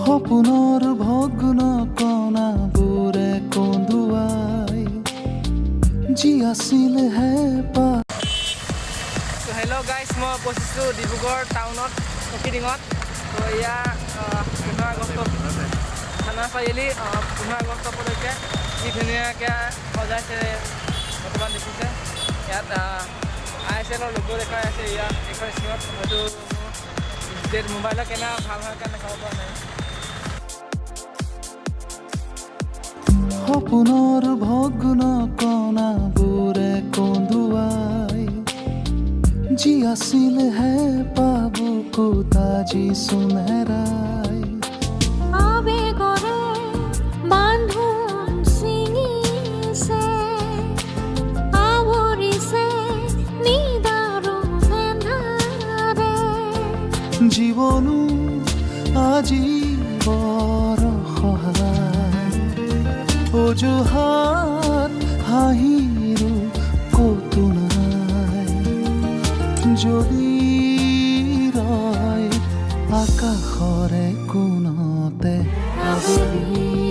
সপোনৰ ভগ্ন কণাবোৰে কন্দুৱাই যি আছিল হেঁপাহ। ত' হেল্ল' গাইজ, মই উপস্থিত ডিব্ৰুগড় টাউনত চকীডিঙত। ত' এয়া 15 আগষ্ট, থানা চাৰিআলি। 15 আগষ্ট উপলক্ষে কি ধুনীয়াকৈ সজাইছে বৰ্তমান দেখিছে। ইয়াত আই এছ এলৰ লোগো দেখুৱাই আছে। ইয়াত এইখন স্ক্ৰীণত হয়তো মোবাইলৰ কেমেৰা ভাল হোৱাৰ কাৰণে দেখাব পৰা নাই। সপোনৰ ভগ্ন কণাবোৰে কন্দুৱাই যি আছিল হেঁপাহ বুকুত আজি চোন হেৰাই। আবেগৰে বান্ধোন ছিঙিছে, আৱৰিছে নিদাৰুণ এন্ধাৰে। জীৱনো আজি বৰ সহায়, অজুহাত হাঁহিৰো ক'তো নাই। যদি ৰয় আকাশৰে কোণতে আবেলি।